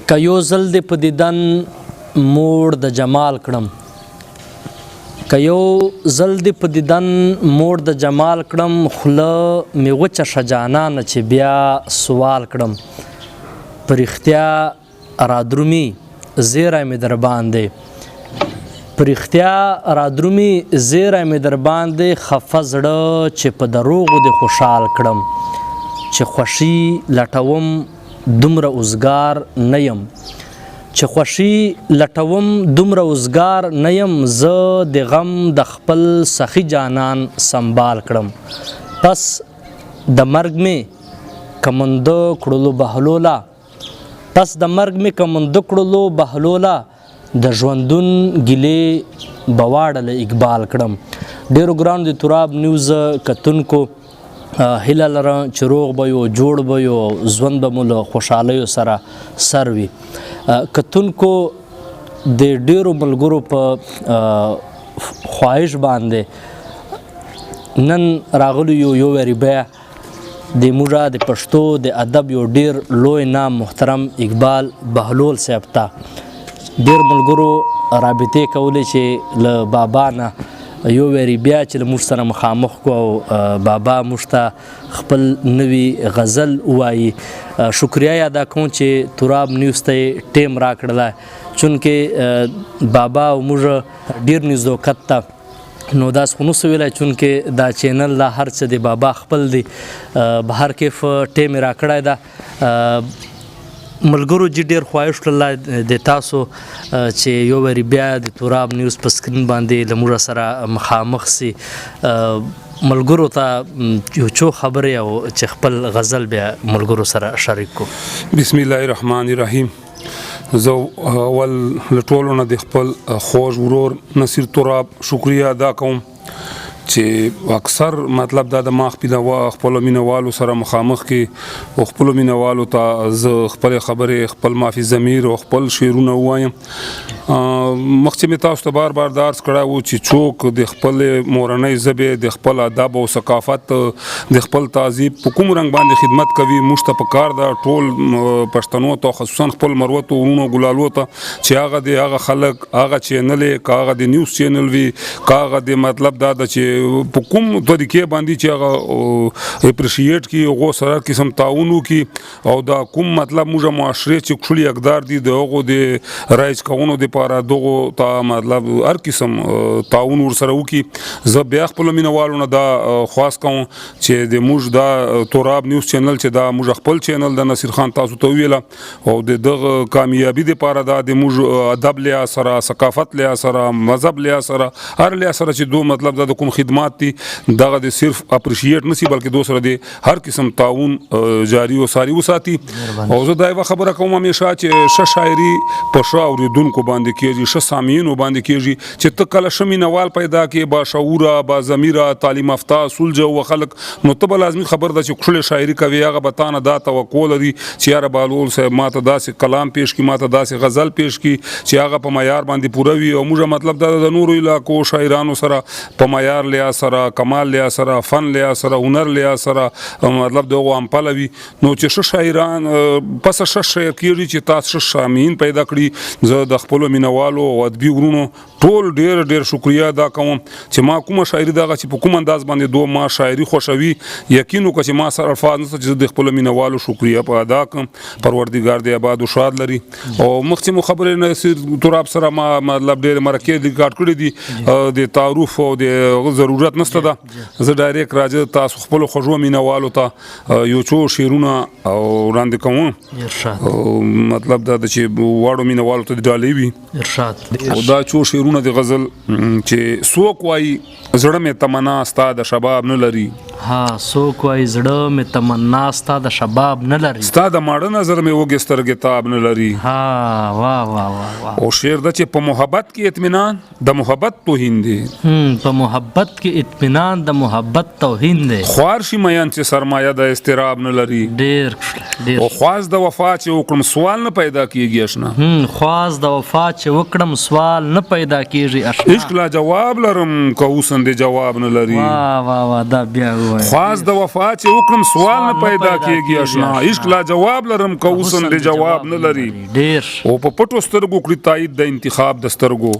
که یو ځل دې په دیدن موړ د جمال کړم، که یو ځل دې په دیدن موړ د جمال کړم، خوله مې وچه شه جانانه چې بیا سوال کړم. په رښتیا رادرومي زیری مې در باندې، په رښتیا رادرومي زیری مې در باندې، خفه زړه چې په دروغو دې خوشحال کړم. چې خوښي لټوم دومره اوزګار نه یم، چې خوښي لټوم دومره اوزګار نه یم، زه د غم د خپل سخي جانان سنبال کړم. پس د مرګ مې که مونده کړلو بهلوله، پس د مرګ مې که مونده کړلو بهلوله، د ژوندون ګیلې به واړه له اقبال کړم. ډېرو ګرانو د تراب نیوز کتونکو، هیله لرم چې روغ به یو، جوړ به یو، ژوند به مو له خوشحالیو سره سر وي. کتونکو، د ډېرو ملګرو په خواهش باندې نن راغلو یو یو واري بیا د موږه د پښتو د ادب یو ډیر لوی نام محترم اقبال بهلول صاحب ته. ډیر ملګرو رابطې کولې چې له بابا نه یو واري بیا چې له موږ سره مخامخ کو او بابا موږ ته خپل نوی غزل ووایي. شکریه یې ادا کوم چې تراب نیوز ته یې ټیم راکړله، چونکې بابا او موږ ډیر نزدوکت ته نو داس خو نسو ویلای، چونکې دا چینل دا هر څه د بابا خپل دی. بهر کیف ټیم یې راکړی ده. ملګرو جی ډیر خواهش کړله د تاسو چې یو واري بیا د تراب نیوز په سکرین باندې له موږ سره مخامخ سي، ملګرو ته یو څو خبرې او چې خپل غزل بیا ملګرو سره شریک کو. بسم الله الرحمن الرحیم. زه اول له ټولو نه د خپل خوږ ورور نصیر تراب شکریه ادا کوم چې اکثر مطلب دا د ما خپلو مینهوالو سره مخامخ کې او خپلو مینهوالو ته زه خپلې خبرې، خپل معافي ضمیر او خپل شعرونه ووایم. مخکې مې تاسو ته بار بار دا عرض کړی و چې څوک د خپلې مورنۍ ژبې، د خپل ادب او ثقافت، د خپل تهذیب په کوم رنګ باندې خدمت کوي، موږ ته په کار ده ټول پښتنو ته، خصوصا خپل مروتو وروڼو ګلالو ته، چې هغه د هغه خلک هغه چینل، که هغه د نیوز چینل وي، که هغه د مطلب دا ده چې په کوم طریقې باندې چې هغه اپریشیټ کړي، هغو سره هر قسم تعاون وکړي او دا کوم مطلب موږ معاشرې چې کښلي اقدار دي د هغو د رایج کولو دپاره دغو ته مطلب هر قسم تعاون ورسره وکړي. زه بیا خپلو مینهوالو نه دا خواست کوم چې د موږ دا تراب نیوز چینل چې دا موږ خپل چینل د نصیر خان تاسو ته وویله او د دغه کامیابي دپاره دا د موږ ادب لحاظ سره، ثقافت لحاظ سره، مذهب لحاظ سره، هر لحاظ سره چې دو مطلب دا د کوم خدمات دي دغه د صرف اپریشیټ نه سي بلکې دو سره د هر قسم تعاون جاری او ساری وساتي. او زه دا یوه خبره کوم همیشه چې ښه شاعري په ښه اورېدونکو باندې کېږي، ښه سامعینو باندې کېږي، چې ته کله ښه مینهوال پیدا کړې، باشعوره، باضمیره، تعلیم یافته، سلجه و خلک، نو ته به لازمي خبر ده چې کښلې شاعري کوې، هغه به تا نه دا توقع لري چې یاره بهلول صاحب ما ته داسې کلام پیش کړي، ما ته داسې غزل پیش کړي چې هغه په معیار باندې پوره وي. او موږ مطلب دا د نورو علاقو شاعرانو سره په معیار لحاظ سره، کمال لحاظ سره، فن لحاظ سره، هنر لحاظ سره مطلب دغو همپله وي. نو چې ښه شاعران پس ښه شعر کېږي چې تاسو ښه سامعین پیدا کړي. زه د خپلو مینهوالو او ادبي وروڼو ټول ډېر ډېر شکریه ادا کوم چې ما کومه شاعري دغه چې په کوم انداز باندې دوه ما شاعري خوښوي، یقین وکړه چې ما سره الفاظ نشته چې زه د خپلو مینهوالو شکریه په ادا کړم. پروردګار دې آباد او ښاد لري. او مخکې مو خبرې نصیر تراب سره ما مطلب ډېرې مرکې ریکارډ کړې دي، د تعارف او د ضرورت نشته ده. زه ډایرک راځم تاسو خپلو خوږو مینهوالو ته یو څو شعرونه او وړاندې کوم. مطلب دا ده چې واړو مینهوالو ته د ډالۍ وي. او دا څو شعرونه د غزل چې څوک وایي زړه مې تمنا ستا د شباب نه لري. ها، څوک وایي زړه مې تمنا ستا د شباب نه لري، ستا د ماړه نظر مې وږې سترګې تاب نه لري. ها، واه واه واه واه. او شعر ده چې په محبت کې اطمینان د محبت توهین دی. په محبت کې اطمینان د محبت توهین دی. خوار شي میان چې سرمایه د اضطراب نه لري. ډېر ښکلی، ډېر. او خواست د وفا چې وکړم سوال نه پیدا کیږي اشنا. خواست د وفا چې وکړم سوال نه پیدا کیږي اشنا. عشق لا جواب لرم که حسن دې جواب نه لري. واه واه واه، دا بیا خواست د وفا چې وکړم سوال نه پیدا کیږي اشنا. عشق لا جواب لرم که حسن دې جواب نه لري. ډیر. او په پټو سترګو کړي تایید د انتخاب د سترګو.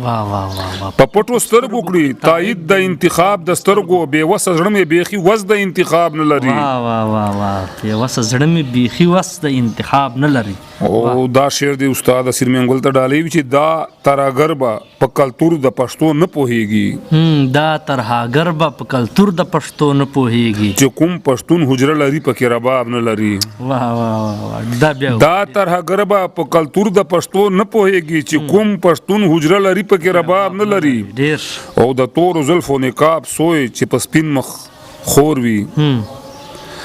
واه واه واه واه. په پټو سترګو کړي تایید د انتخاب د سترګو، بې وسه زړه مې بیخي وس د انتخاب نه لري. واه واه واه واه، بې وسه زړه مې بیخي وس د انتخاب نه لري. او دا شعر دی استاد اسیر مینګل ته ډالۍ وي چې دا ترهګر به په کلتور د پښتو نه پوهیږي. دا ترهګر به په کلتور د پښتو نه پوهیږي. چې کوم پښتون حجره لري پکې رباب نه لري. واه واه واه واه، دا بیا دا ترهګر به په کلتور د پښتو نه پوهیږي چې کوم پښتون حجره لري پکې رباب نه لري. ډیر. او د تورو زلفو نقاب سوی چې په سپین مخ خور وي.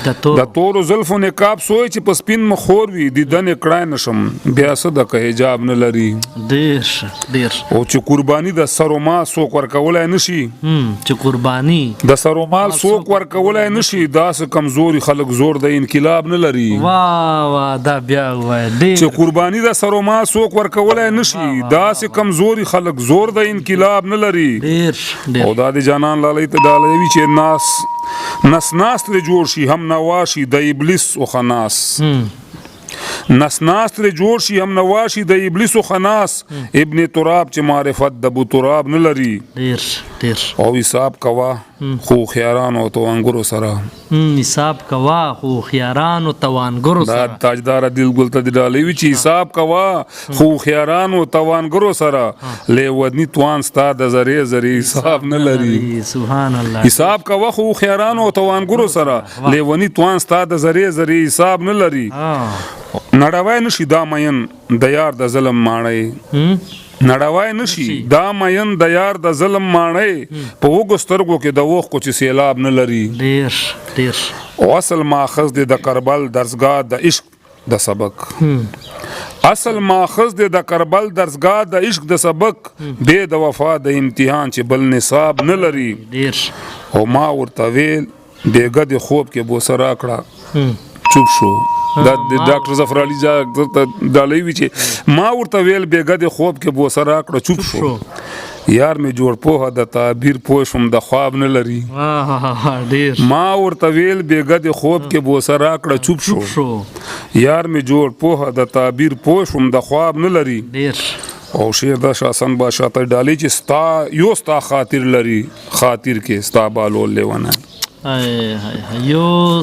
د تورو زلفو نقاب سوی چې په سپین مخ خور وي، دیدن یې کړای نشم بیا څه ده که حجاب نه لري. ډیر ډیر. او چې قرباني د سر و مال څوک ورکولای نه شي. چې قرباني د سر و مال څوک ورکولای نه شي، داسې کمزوري خلک زور د انقلاب نه لري. واه واه، دا بیا ووایه. ډیر. چې قرباني د سر و مال څوک ورکولای نه شي، داسې کمزوري خلک زور د انقلاب نه لري. ډیر ډیر. او دا د جانان لالۍ ته ډالۍ وي چې ناس نس ناس ترې جوړ شي هم نواشي د ابلیس او خناس. نس ناس ترې جوړ شي هم نواشي د ابلیس او خناس. ابن تراب چې معرفت د ابو تراب نه لري. ډیر ډیر. او حساب کوه خو هوښیارانو او توانګرو سره. حساب کوه خو هوښیارانو توانګرو دا سره. تاجدار دل ګل ته ډالۍ وي چې حساب کوه خو هوښیارانو توانګرو سره، لیوني توان ستا د ذرې ذرې حساب نه لري. سبحان الله. حساب کوه خو هوښیارانو او توانګرو سره، لیوني توان ستا د ذرې ذرې حساب نه لري. نړوای نشي دا مین د یار د ظلم ماڼۍ. نړوای نشي دا مین د یار د ظلم ماڼۍ، په وږو سترګو کې د اوښکو چې سیلاب نه لري. ډیر ډیر. او اصل ماخذ دی د کربل درسګاه د عشق د سبق. اصل ماخذ دی د کربل درسګاه د عشق د سبق، بې د وفا د امتحان چې بل نصاب نه لري. ډیر. او ما ورته ویل بېګه د خوب کې بوسه راکړه، چوپ شو. دا د ډاکټر ظفر علي ته ډالۍ وي چې ما ورته ویل بېګه د خوب کې بوسه راکړه، چوپ شو. یار مې جوړ پوهه د تعبیر پوه شوم د خواب نه لري. ډیر. ما ورته ویل بېګه د خوب کې بوسه راکړه، چوپ شو. یار مې جوړ پوهه د تعبیر پوه شوم د خواب نه لري. ډیر. او شعر د شاه حسن بادشاه ته ډالۍ چې ستا یو ستا خاطر لري، خاطر کې ستا بالول لیونه. یو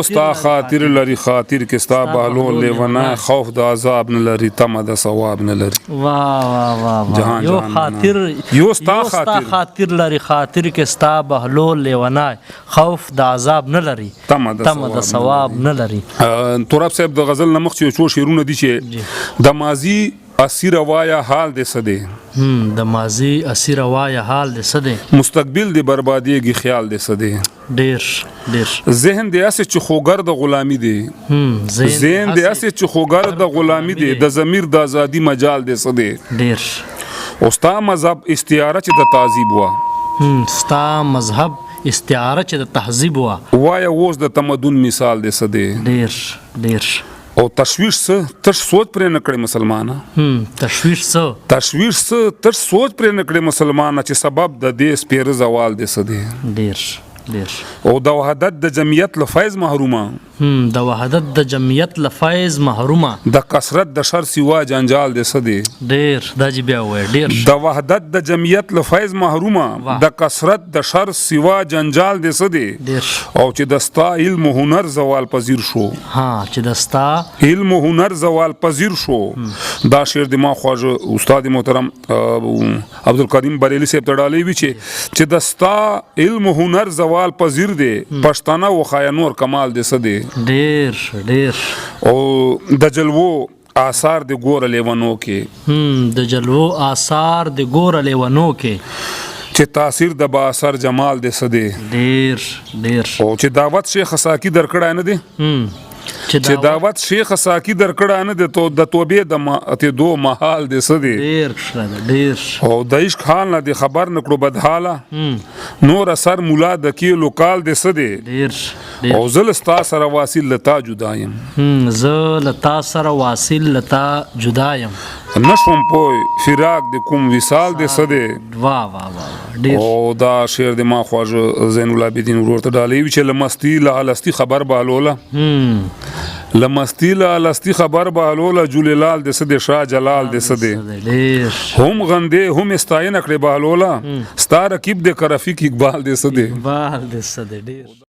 ستا خاطر لري، خاطر کې ستا بالول لیونه، خوف د عذاب نه لري، تمه د ثواب نه لري. واه واه واه واه. یو خاطر، یو ستا خاطر لري، خاطر کې ستا بهلول لیونه، خوف د عذاب نه لري، تمه د ثواب نه لري. تراب صاحب د غزل نه مخکې یو څو شعرونه دي چې د ماضي اسیر وایا حال دې څه دی. د ماضي اسیر وایا حال دې څه دی. مستقبل دې بربادېږي خیال دې څه دی. ډیر ډیر. ذهن دې هسې چې خوګر د غلامي دی. ذهن دې هسې چې خوګر د غلامي دی، د ضمیر د ازادي مجال دې څه دی. ډیر. او ستا مذهب استعاره چې د تعذیب وه. ستا مذهب استعاره چې د تهذیب وه. وایه اوس د تمدن مثال دې څه دی. ډیر ډیر. او تشویش څه تش سوچ پرې نه کړې مسلمانه. تشویش څه، تشویش څه تش سوچ پرې نه کړې مسلمانه، چې سبب د دې سپېره زوال دې څه دی. ډیر ډیر. او د وحدت د جمعیت له فیض محرومه. د وحدت د جمعیت له فیض محرومه، د کثرت د شر سوا جنجال دې څه دی. ډیر. دا چې بیا ووایه. ډیر. د وحدت د جمعیت له فیض محرومه، د کثرت د شر سوا جنجال دې څه دی. ډیر. او چې د ستا علم و هنر زوال پذیر شو. ها، چې د ستا علم و هنر زوال پذیر شو. دا شعر د ما خواږه استاد محترم عبدالکریم بریلي صاحب ته ډالۍ وي چې د ستا علم و هنر زوال پذیر دی، پښتانه وښایه نور کمال دې څه دی. ډیر ډیر. او د جلوو آثار د ګوره لیونو کې. د جلوو آثار د ګوره لیونو کې، چې تاثیر د باثر جمال دې څه دی. ډیر ډیر. او چې دعوت شیخ ساکي درکړی نه دی. چې دعوت شیخ ساکي درکړی نه دی، د توبې د ماتېدو محال دې څه دی. ډیر ښه ده. ډیر. او د عشق حال نه دې خبر نه کړو بدحاله، نور اثر مولا د کیلو کال دې څه دی. ډیر. او زه له ستا سره واصل له تا جدا یم. زه له تا سره واصل له تا جدا یم. نشوم پوی فراق د کوم وصال د څه دی. وا وا وا ډیر. او دا شعر د ما خواږه زین العابدین ورور ته ډالۍ وي چې له مستی له الستی خبر بهلوله، له مستی له الستی خبر بهلوله، جلیلال د څه دی، شاه جلال د څه دی. ډیر. هم غندې هم استاینه کړې بهلوله، ستا رقیب د کرفیق اقبال د څه دی. اقبال د څه دی. ډیر.